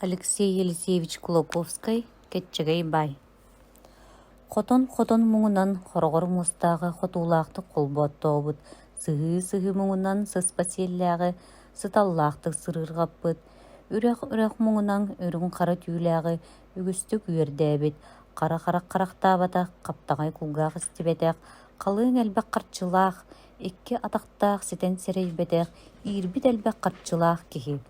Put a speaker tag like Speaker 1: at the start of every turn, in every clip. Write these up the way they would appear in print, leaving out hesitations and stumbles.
Speaker 1: Алексей Елисеевич Кулаковскай «Кэччэгэй баай» Хотон-хотон муҥунан хороҕор муостааҕы хотуулаахтык холбооттообут, сыһыы-сыһыы муҥунан сыспа сиэллээҕи сыталлаахтык сырыырҕаппыт, үрэх-үрэх муҥунан үрүҥ-хара түүлээҕи үгүстүк үөрдээбит, хара харах харахтаабатах, хаптаҕай кулгаах истибэтэх, халыҥ элбэх харчылаах, икки атахтаах ситэн сэрэйбэтэх, иирбит элбэх харчылаах киһи.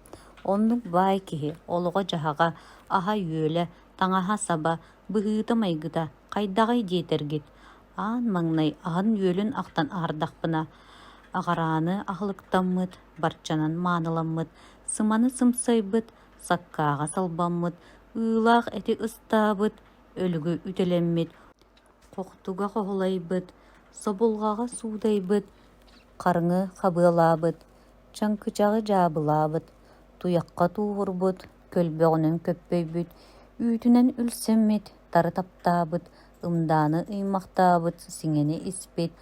Speaker 1: Оннук баай киһи олоҕо-дьаһаҕа, аһа-үөлэ, таҥаһа-саба, быһыыта-майгыта хайдаҕый диэтэргит, аан маҥнай аһын-үөлүн ахтан аһардахпына, аҕарааны аһылыктаммыт, барчанан мааныламмыт, сыманы сымсайбыт, саккааҕа салбаммыт, ыылаах эти ыстаабыт, өлүгү үтэлэммит, хохтуга хоһулайбыт, собулҕаҕа суудайбыт, харыҥы хабыалаабыт, чаҥкычаҕы дьаабылаабыт, туйахха тууһурбут, көлбөҕүнэн көппөйбүт, үүтүнэн үлсэммит, тары таптаабыт, ымдааны ыймахтаабыт, сиҥэни испит,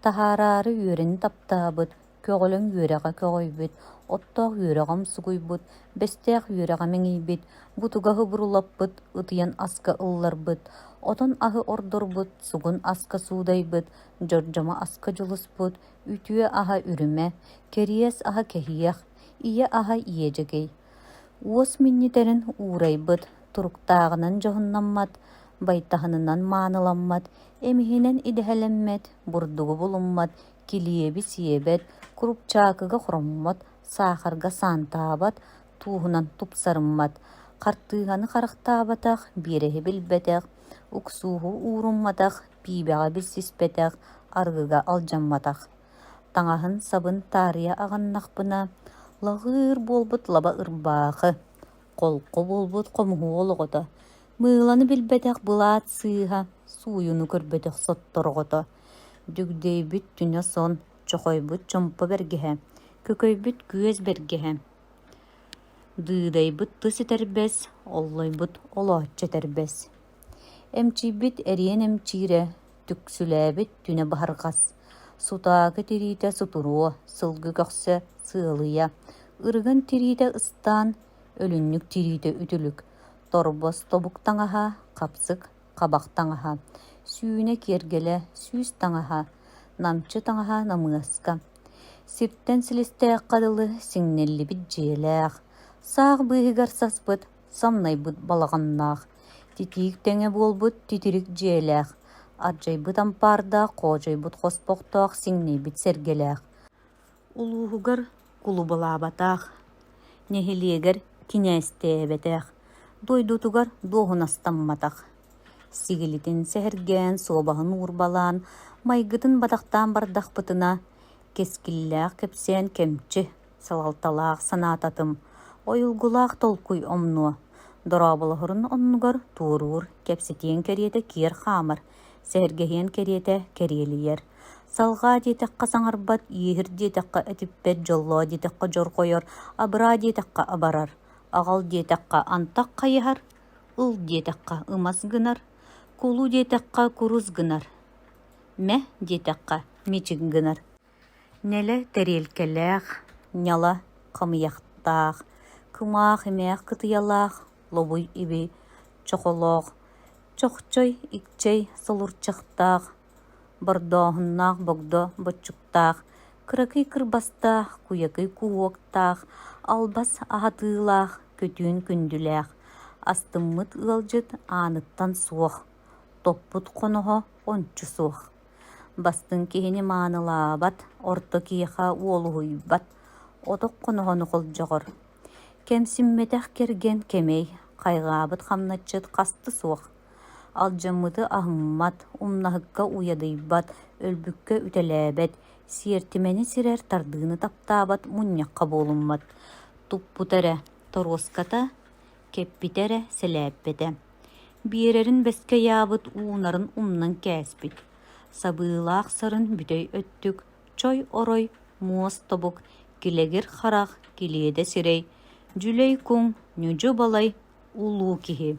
Speaker 1: таһаараары үөрэни таптаабыт, көҕүлэҥ үөрэҕэ көҕүйбүт, оттоох үөрэҕэ умсугуйбут, бэстээх үөрэҕэ мэҥийбит, бутугаһы бурулаппыт, ытыйан аска ылларбыт, отон аһы ордорбут, сугун аска суудайбыт, дьордьомо аска дьулуспут, үтүө аһа үрүмэ, кэриэс аһа кэһиэх, ийэ аһа иэдьэгэй. Уос минньитэрин уурайбыт, туруктааҕынан дьоһуннаммат, байтаһынынан мааныламмат, эмиһинэн идэһэлэммэт, бурдугу булуммат, килиэби сиэбэт, курупчаакыга хороммот, саахарга саантаабат, тууһунан тупсарыммат, хартыыһаны харахтаабатах, биэрэһи билбэтэх, уксууһу уурумматах, пиибэҕэ билсиспэтэх, арыгыга алдьамматах. Таҥаһын-сабын таарыйа аҕыннахпына, лаҕыыр буолбут лаба ырбаахы, холку буолбут хомуһуол оҕото, мыыланы билбэтэх былаат сыыһа, сууйуну көрбөтөх сотторҕото, дүгдэйбит түнэ сон, чохойбут чомпо бэргэһэ, көкөйбүт күөс бэргэһэ, дыыдайбыт тыс этэрбэс, оллойбут олооччу этэрбэс. Эмчийбит эриэн эмчиирэ, түксүлээбит түнэ баһырҕас, сутаакы тириитэ сутуруо, сылгы көхсө сыалыйа, ырыган тириитэ ыстаан, өлүнньүк тириитэ үтүлүк, торбос тобук таҥаһа, хапсык хабах таҥаһа, сүүнэ киэргэлэ сүүс таҥаһа, намчы таҥаһа намыаска, сиртэн силистээххэ дылы сиҥнэллибит дьиэлээх, саах быыһыгар саспыт самнайбыт балаҕаннаах, титиик тэҥэ буолбут титирик дьиэлээх, ардьайбыт ампаардаах, хоочойбут хоспохтоох, сиҥнэйбит сэргэлээх, улууһугар кулубалаабатах, нэһилиэгэр кинээстээбэтэх, дойдутугар дуоһунастамматах, сигилитин сэһэргээн, суобаһын уурбалаан, майгытын батахтаан бардахпытына, кэскиллээх кэпсээн кэмчи, салалталаах санаататым, ойулгулаах толкуй омнуо, дорооболоһорун оннугар туоруур, кэпсэтиэн кэриэтэ киэр хаамар, сэһэргэһиэн кэриэтэ кэриэлийэр. Салҕаа диэтэххэ саҥарбат, иэһир диэтэххэ этиппэт, дьоллоо диэтэххэ дьорҕойор, абыраа диэтэххэ абарар, аҕал диэтэххэ антах хайыһар, ыл диэтэххэ ымас гынар, кулу диэтэххэ курус гынар, мэ диэтэххэ мичик гынар. Нэлэ тэриэлкэлээх, ньала хамыйахтаах, кымаах-имээх кытыйалаах, лобуй иби чохолоох, чохчой икчэй солурчахтаах, бордооһуннаах богдо боччуктаах, кыракый кырбастаах, куйакый куһуоктаах, албас аһатыылаах, көтүүн күндүлээх, астыммыт ыалдьыт ааныттан суох, топпут хоноһо ончу суох. Бастыҥ киһини маанылаабат, орто киһиэхэ уолуһуйбат, отох хоноһону холдьоҕор. Кэмсиммэтэх кэргэн кэмэй, хайҕаабыт хамначчыт хаста суох. Алдьаммыты аһыммат, умнаһыкка уйадыйбат, өлбүккэ үтэлээбэт, сиэртимэни сирэр тардыыны таптаабат мунньахха буолуммат. Туппута эрэ торуоската, кэппитэ эрэ сэлээппэтэ. Биэрэрин бэскэ ыйаабыт уунарын умнан кээспит, сабыылаах сарын бүтэй өттүк, чой орой, муос тобук, килэгир харах, килиэдэ сирэй, дьүлэй куҥ, ньүдьү балай, улуу киһи.